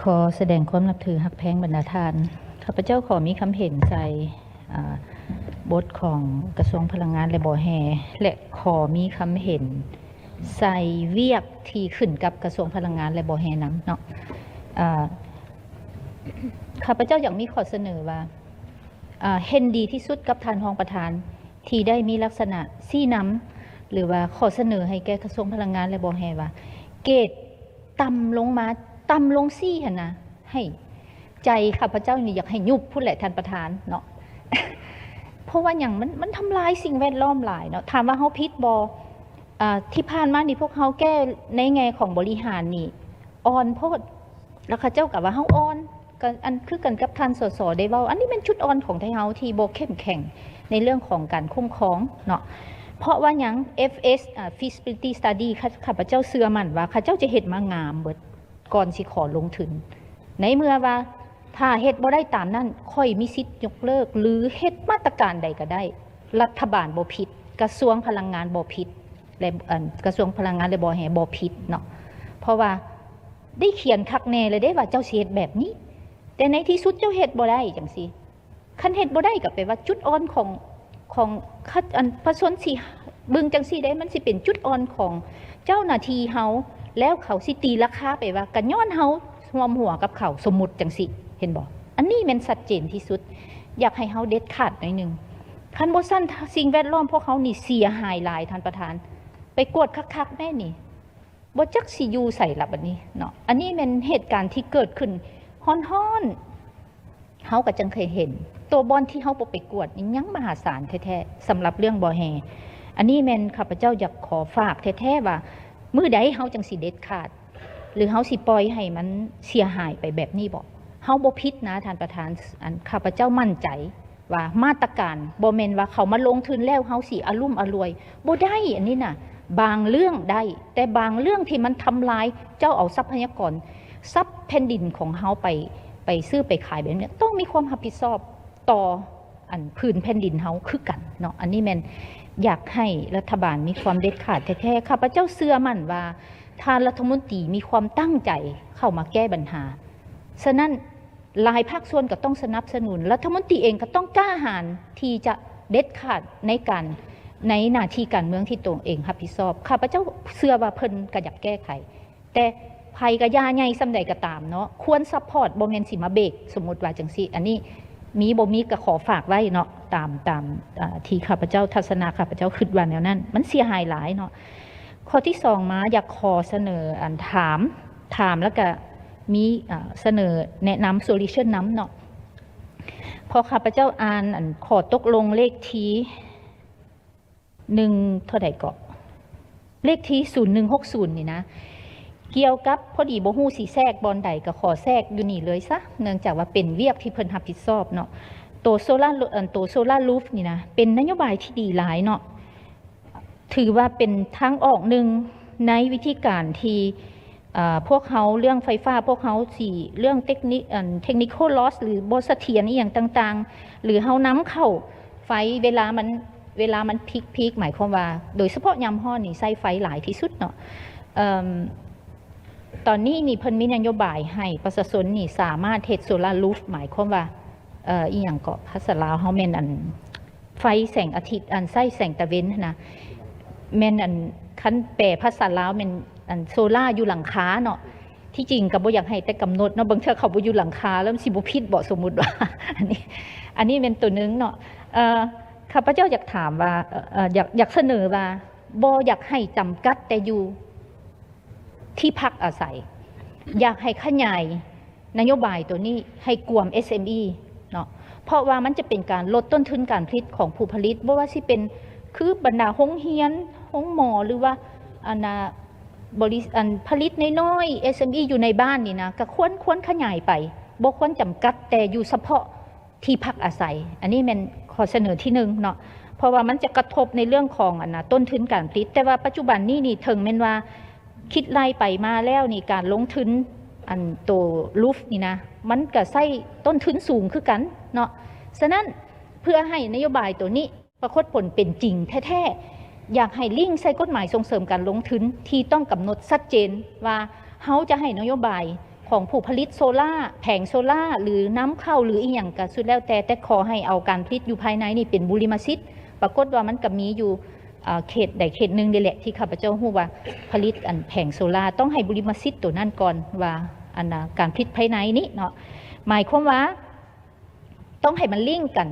ຂໍສະແດງຄວາມນັບຖືຮັກແພງບັນດາທ່ານ. ຂ້າພະເຈົ້າຂໍມີຄຳເຫັນໃສ່ ອາ ບົດຂອງກະຊວງພະລັງງານ ແລະ ບໍ່ແຮ່ ແລະ ຂໍມີຄຳເຫັນໃສ່ວຽກທີ່ຂຶ້ນກັບກະຊວງພະລັງງານ ແລະ ບໍ່ແຮ່ນຳເນາະ. ອາ ຂ້າພະເຈົ້າຢາກມີຂໍ້ສະເໜີວ່າ ອາ ເຫັນດີທີ່ສຸດກັບທ່ານຮອງປະທານ ທີ່ໄດ້ມີລັກສະນະຊີ້ນຳ ຫຼືວ່າຂໍ້ສະເໜີໃຫ້ແກ່ກະຊວງພະລັງງານ ແລະ ບໍ່ແຮ່ວ່າ ເກດຕ່ຳລົງມາ ຕ່ຳລົງສີ່ຫັ້ນນະ ໃຫ້ ໃຈຂ້າພະເຈົ້ານີ້ຢາກໃຫ້ຍຸບພຸ້ນແຫຼະທ່ານປະທານເນາະ. ເພາະວ່າຫຍັງ? ມັນ ມັນທຳລາຍສິ່ງແວດລ້ອມຫຼາຍເນາະ. ຖາມວ່າເຮົາຜິດບໍ່? ອາ ທີ່ຜ່ານມານີ້ພວກເຮົາແກ້ໃນແງ່ຂອງບໍລິຫານນີ້ອ່ອນໂພດ ແລ້ວເຂົາເຈົ້າກໍວ່າເຮົາອ່ອນ ກໍອັນ ຄືກັນກັບທ່ານ ສສ ໄດ້ເວົ້າ. ອັນນີ້ແມ່ນຈຸດອ່ອນຂອງໄທເຮົາທີ່ບໍ່ເຂັ້ມແຂງໃນເລື່ອງຂອງການຄຸ້ມຄອງເນາະ. ເພາະວ່າຫຍັງ? ເອັຟເອສ ອາ feasibility study ຂ້າ ຂ້າພະເຈົ້າເຊື່ອໝັ້ນວ່າເຂົາເຈົ້າຈະເຮັດມາງາມເບິດ ກ່ອນຊິຂໍລົງທຶນ. ໃນເມື່ອວ່າຖ້າເຮັດບໍ່ໄດ້ຕາມນັ້ນ ຂ້ອຍມີສິດຍົກເລີກ ຫຼື ເຮັດມາດຕະການໃດກໍໄດ້. ລັດຖະບານບໍ່ຜິດ, ກະຊວງພະລັງງານບໍ່ຜິດ ແລະ ອັນ ກະຊວງພະລັງງານ ແລະ ບໍ່ແຮ່ບໍ່ຜິດເນາະ. ເພາະວ່າໄດ້ຂຽນຄັກແນ່ແລ້ວເດ້ວ່າເຈົ້າຊິເຮັດແບບນີ້ ແຕ່ໃນທີ່ສຸດເຈົ້າເຮັດບໍ່ໄດ້ຈັ່ງຊີ້. ຄັນເຮັດບໍ່ໄດ້ກໍແປວ່າຈຸດອ່ອນຂອງ ຂອງ ຄັນ ອັນ ປະຊາຊົນຊິເບິ່ງຈັ່ງຊີ້ເດ້ ມັນຊິເປັນຈຸດອ່ອນຂອງເຈົ້າໜ້າທີ່ເຮົາ ແລ້ວເຂົາຊິຕີລາຄາໄປວ່າ ກໍຍ້ອນເຮົາຮ່ວມຫົວກັບເຂົາ ສົມມຸດຈັ່ງຊີ້ ເຫັນບໍ່? ອັນນີ້ແມ່ນຊັດເຈນທີ່ສຸດ ຢາກໃຫ້ເຮົາເດັດຂາດໜ້ອຍໜຶ່ງ. ຄັນບໍ່ຊັ້ນ ສິ່ງແວດລ້ອມພວກເຮົານີ້ເສຍຫາຍຫຼາຍທ່ານປະທານ. ໄປກວດຄັກໆແດ່ນີ້. ບໍ່ຈັກຊິຢູ່ໃສລະບັດນີ້ເນາະ. ອັນນີ້ແມ່ນເຫດການທີ່ເກີດຂຶ້ນຮ້ອນໆ ເຮົາກໍຈັ່ງເຄີຍເຫັນ. ຕົວບ່ອນທີ່ເຮົາບໍ່ໄປກວດນີ້ຍັງມະຫາສານແທ້ໆ ສຳລັບເລື່ອງບໍ່ແຮ່. ອັນນີ້ແມ່ນຂ້າພະເຈົ້າຢາກຂໍຝາກແທ້ໆວ່າ ມື້ໃດເຮົາຈັ່ງຊິເດັດຂາດ ຫຼື ເຮົາຊິປ່ອຍໃຫ້ມັນເສຍຫາຍໄປແບບນີ້ບໍ? ເຮົາບໍ່ຜິດນະທ່ານປະທານ. ອັນ ຂ້າພະເຈົ້າໝັ້ນໃຈ ວ່າມາດຕະການ ບໍ່ແມ່ນວ່າເຂົາມາລົງທຶນແລ້ວເຮົາຊິອາລຸ້ມອາລວຍ ບໍ່ໄດ້. ອັນນີ້ນະ ບາງເລື່ອງໄດ້ ແຕ່ບາງເລື່ອງທີ່ມັນທຳລາຍ ເຈົ້າເອົາຊັບພະຍາກອນ ຊັບແຜ່ນດິນຂອງເຮົາໄປ ໄປຊື້ໄປຂາຍແບບນີ້ ຕ້ອງມີຄວາມຮັບຜິດຊອບຕໍ່ ອັນ ພື້ນແຜ່ນດິນເຮົາຄືກັນເນາະ. ອັນນີ້ແມ່ນຢາກໃຫ້ລັດຖະບານມີຄວາມເດັດຂາດແທ້ໆ. ຂ້າພະເຈົ້າເຊື່ອໝັ້ນວ່າທ່ານລັດຖະມົນຕີມີຄວາມຕັ້ງໃຈເຂົ້າມາແກ້ບັນຫາ. ສະນັ້ນ ຫຼາຍພາກສ່ວນກໍຕ້ອງສະໜັບສະໜູນ, ລັດຖະມົນຕີເອງກໍຕ້ອງກ້າຫານທີ່ຈະເດັດຂາດໃນການ ໃນໜ້າທີ່ການເມືອງທີ່ຕົນເອງຮັບຜິດຊອບ. ຂ້າພະເຈົ້າເຊື່ອວ່າເພິ່ນກໍຢາກແກ້ໄຂ, ແຕ່ໃຜກໍຢ່າໃຫຍ່ສ່ຳໃດກໍຕາມເນາະ, ຄວນຊັບພອດ, ບໍ່ແມ່ນຊິມາເບກ, ສົມມຸດວ່າຈັ່ງຊີ້. ອັນນີ້ມີບໍ່ມີກໍຂໍຝາກໄວ້ເນາະ, ຕາມ ຕາມ ເອີ ທີ່ຂ້າພະເຈົ້າ ທັດສະນະຂ້າພະເຈົ້າຄິດວ່າແນວນັ້ນ, ມັນເສຍຫາຍຫຼາຍເນາະ. ຂໍ້ທີສອງມາ ຢາກຂໍສະເໜີ ອັນ ຖາມ ຖາມ ແລ້ວກະມີ ເອີ ສະເໜີແນະນຳ solution ນຳເນາະ. ເພາະຂ້າພະເຈົ້າອ່ານ ອັນ ຂໍ້ຕົກລົງເລກທີໜຶ່ງ ເທົ່າໃດເກາະ ເລກທີສູນໜຶ່ງຫົກສູນນີ້ນະ ກ່ຽວກັບ ພໍດີບໍ່ຮູ້ຊິແຊກບ່ອນໃດ ກໍຂໍແຊກຢູ່ນີ້ເລີຍຊະ ເນື່ອງຈາກວ່າເປັນວຽກທີ່ເພິ່ນຮັບຜິດຊອບເນາະ. ໂຕໂຊລາ ອັນ ໂຕ solar roof ນີ້ນະ ເປັນນະໂຍບາຍທີ່ດີຫຼາຍເນາະ. ຖືວ່າເປັນທາງອອກໜຶ່ງໃນວິທີການທີ່ ເອີ ພວກເຮົາ ເລື່ອງໄຟຟ້າ ພວກເຮົາຊິ ເລື່ອງເຕັກນິ ອັນ technical loss ຫຼື ບໍ່ສະຖຽນອີ່ຫຍັງຕ່າງໆ ຫຼື ເຮົານຳເຂົ້າໄຟເວລາມັນ ເວລາມັນ peak peak ໝາຍຄວາມວ່າ ໂດຍສະເພາະຍາມຮ້ອນນີ້ໃຊ້ໄຟຫຼາຍທີ່ສຸດເນາະ. ເອີ ຕອນນີ້ນີ້ເພິ່ນມີນະໂຍບາຍໃຫ້ປະຊາຊົນນີ້ສາມາດເຮັດ solar roof ໝາຍຄວາມວ່າ ເອີ ອີ່ຫຍັງເກາະ ພາສາລາວເຮົາແມ່ນ ອັນ ໄຟແສງອາທິດ ອັນ ໃຊ້ແສງຕາເວັນຫັ້ນນະ ແມ່ນ ອັນ ຄັນແປພາສາລາວແມ່ນ ອັນ ໂຊລາຢູ່ຫຼັງຄາເນາະ. ທີ່ຈິງກໍບໍ່ຢາກໃຫ້ແຕ່ກຳນົດເນາະ, ບາງເທື່ອເຂົາບໍ່ຢູ່ຫຼັງຄາແລ້ວມັນຊິບໍ່ຜິດບໍ ສົມມຸດວ່າ. ອັນນີ້ ອັນນີ້ແມ່ນໂຕໜຶ່ງເນາະ. ເອີ ຂ້າພະເຈົ້າຢາກຖາມວ່າ ເອີ ຢາກ ຢາກສະເໜີວ່າ ບໍ່ຢາກໃຫ້ຈຳກັດແຕ່ຢູ່ ທີ່ພັກອາໄສ, ຢາກໃຫ້ຂະຫຍາຍນະໂຍບາຍໂຕນີ້ໃຫ້ກວມ ເອສເອັມອີ ເນາະ, ເພາະວ່າມັນຈະເປັນການລົດຕົ້ນທຶນການຜະລິດຂອງຜູ້ຜະລິດ, ບໍ່ວ່າຊິເປັນຄືບັນດາໂຮງຮຽນ, ໂຮງໝໍ ຫຼືວ່າ ອັນນາ ບໍລິ ອັນຜະລິດນ້ອຍໆ ເອສເອັມອີ ຢູ່ໃນບ້ານນີ້ນະ, ກໍຄວນ ຄວນຂະຫຍາຍໄປ, ບໍ່ຄວນຈຳກັດແຕ່ຢູ່ສະເພາະ ທີ່ພັກອາໄສ. ອັນນີ້ແມ່ນຂໍ້ສະເໜີທີໜຶ່ງເນາະ, ເພາະວ່າມັນຈະກະທົບໃນເລື່ອງຂອງ ອັນນາ ຕົ້ນທຶນການຜະລິດ. ແຕ່ວ່າປັດຈຸບັນນີ້ນີ້ ເຖິງແມ່ນວ່າຄິດໄລ່ໄປມາແລ້ວນີ້ ການລົງທຶນ ອັນໂຕ roof ນີ້ນະ ມັນກະໃຊ້ຕົ້ນທຶນສູງຄືກັນເນາະ. ສະນັ້ນ ເພື່ອໃຫ້ນະໂຍບາຍໂຕນີ້ປາກົດຜົນເປັນຈິງແທ້ໆ, ຢາກໃຫ້ລິ້ງໃສ່ກົດໝາຍສົ່ງເສີມການລົງທຶນ ທີ່ຕ້ອງກຳນົດຊັດເຈນວ່າ ເຮົາຈະໃຫ້ນະໂຍບາຍໂຄ ຂອງຜູ້ຜະລິດໂຊລາ, ແຜງໂຊລາ ຫຼື ນຳເຂົ້າ ຫຼື ອີ່ຫຍັງກໍສຸດແລ້ວແຕ່, ແຕ່ຂໍໃຫ້ເອົາການຜະລິດຢູ່ພາຍໃນນີ້ເປັນບຸລິມະສິດ. ປາກົດວ່າມັນກໍມີຢູ່ ເອີ ເຂດໃດເຂດໜຶ່ງນີ້ແຫຼະ ທີ່ຂ້າພະເຈົ້າຮູ້ວ່າຜະລິດອັນແຜງໂຊລາ, ຕ້ອງໃຫ້ບຸລິມະສິດໂຕນັ້ນກ່ອນວ່າ ອັນນ່າ ການຜະລິດພາຍໃນນີ້ເນາະ, ໝາຍຄວາມວ່າ ຕ້ອງໃຫ້ມັນລິ້ງກັນ.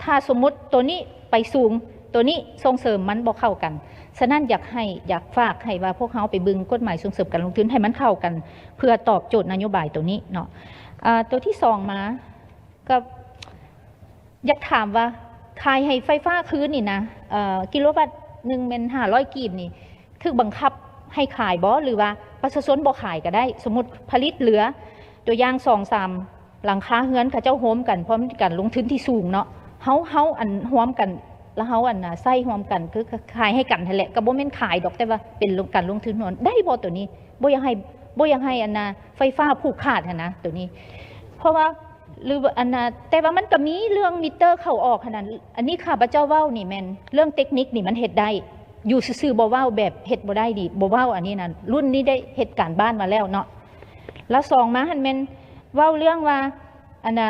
ຖ້າສົມມຸດໂຕນີ້ໄປສູງ, ໂຕນີ້ສົ່ງເສີມ, ມັນບໍ່ເຂົ້າກັນ. ສະນັ້ນຢາກໃຫ້, ຢາກຝາກໃຫ້ວ່າພວກເຮົາໄປເບິ່ງກົດໝາຍສົ່ງເສີມການລົງທຶນໃຫ້ມັນເຂົ້າກັນ ເພື່ອຕອບໂຈດນະໂຍບາຍໂຕນີ້ເນາະ. ອາ ໂຕທີສອງມາ ກໍຢາກຖາມວ່າ ຂາຍໃຫ້ໄຟຟ້າຄືນນີ້ນະ ເອີ ກິໂລວັດໜຶ່ງແມ່ນຫ້າຮ້ອຍກີບນີ້ ຖືກບັງຄັບໃຫ້ຂາຍບໍ່ ຫຼືວ່າປະຊາຊົນບໍ່ຂາຍກໍໄດ້? ສົມມຸດຜະລິດເຫຼືອ ຕົວຢ່າງສອງສາມຫຼັງຄາເຮືອນ ເຂົາເຈົ້າໂຮມກັນ ເພາະມັນເປັນການລົງທຶນທີ່ສູງເນາະ, ເຮົາ, ເຮົາອັນຮ່ວມກັນ ແລ້ວເຮົາອັນນະໃຊ້ຮ່ວມກັນ ຄືຂາຍໃຫ້ກັນຫັ້ນແຫຼະ, ກໍບໍ່ແມ່ນຂາຍດອກ ແຕ່ວ່າເປັນການລົງທຶນຮ່ວມ. ໄດ້ບໍ່ໂຕນີ້? ບໍ່ຢາກໃຫ້, ບໍ່ຢາກໃຫ້ອັນນະໄຟຟ້າຜູກຂາດຫັ້ນນະ ໂຕນີ້ ເພາະວ່າ ຫຼືອັນນະ ແຕ່ວ່າມັນກໍມີເລື່ອງມິເຕີເຂົ້າອອກຫັ້ນນະ. ອັນນີ້ຂ້າພະເຈົ້າເວົ້ານີ້ແມ່ນເລື່ອງເຕັກນິກນີ້ ມັນເຮັດໄດ້. ຢູ່ຊື່ໆ ບໍ່ເວົ້າ ແບບເຮັດບໍ່ໄດ້ນີ້ບໍ່ເວົ້າ. ອັນນີ້ນະ ລຸ້ນນີ້ໄດ້ເຮັດການບ້ານມາແລ້ວເນາະ. ແລ້ວສອງມາຫັ້ນແມ່ນເວົ້າເລື່ອງວ່າ ອັນນະ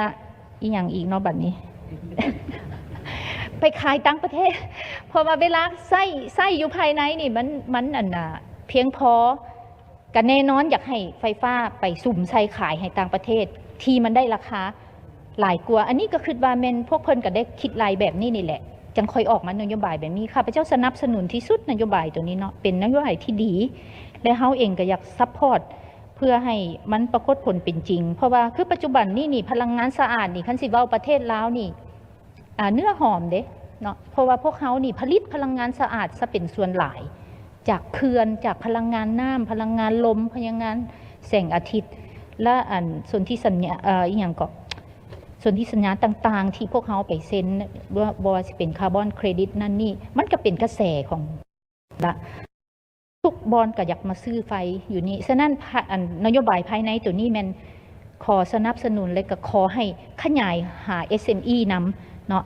ອີ່ຫຍັງອີກເນາະບັດນີ້ ໄປຂາຍຕ່າງປະເທດ ເພາະວ່າເວລາໃຊ້, ໃຊ້ຢູ່ພາຍໃນນີ້ ມັນ, ມັນ ອັນນະ ພຽງພໍ. ກໍແນ່ນອນຢາກໃຫ້ໄຟຟ້າໄປສຸມໃສ່ຂາຍໃຫ້ຕ່າງປະເທດ ທີ່ມັນໄດ້ລາຄາຫຼາຍກວ່າ. ອັນນີ້ກໍຄິດວ່າແມ່ນພວກເພິ່ນກໍໄດ້ຄິດໄລ່ແບບນີ້ນີ້ແຫຼະ ຈັ່ງຄ່ອຍອອກມານະໂຍບາຍແບບນີ້. ຂ້າພະເຈົ້າສະໜັບສະໜູນທີ່ສຸດນະໂຍບາຍໂຕນີ້ເນາະ, ເປັນນະໂຍບາຍທີ່ດີ ແລະ ເຮົາເອງກໍຢາກຊັບພອດເພື່ອໃຫ້ມັນປາກົດຜົນເປັນຈິງ. ເພາະວ່າຄືປັດຈຸບັນນີ້ນີ້ ພະລັງງານສະອາດນີ້ ຄັນຊິເວົ້າປະເທດລາວນີ້ ອາ ເນື້ອຫອມເດ້ເນາະ, ເພາະວ່າພວກເຮົານີ້ຜະລິດພະລັງງານສະອາດຊະເປັນສ່ວນຫຼາຍ ຈາກເຂື່ອນ, ຈາກພະລັງງານນ້ຳ, ພະລັງງານລົມ, ພະລັງງານແສງອາທິດ ແລະ ອັນ ສົນທິສັນຍາ, ເອີ ອີ່ຫຍັງເກາະ, ສົນທິສັນຍາຕ່າງໆ ທີ່ພວກເຮົາໄປເຊັນ, ບໍ່, ບໍ່ວ່າຊິເປັນຄາບອນເຄຣດິດນັ້ນນີ້, ມັນກໍເປັນກະແສຂອງ ລະ ທຸກບ່ອນກໍຢາກມາຊື້ໄຟຢູ່ນີ້. ສະນັ້ນ ພະ ອັນ ນະໂຍບາຍພາຍໃນໂຕນີ້ແມ່ນຂໍສະໜັບສະໜູນ ແລະ ກໍຂໍໃຫ້ຂະຫຍາຍຫາ ເອສເອັມອີ ນຳເນາະ.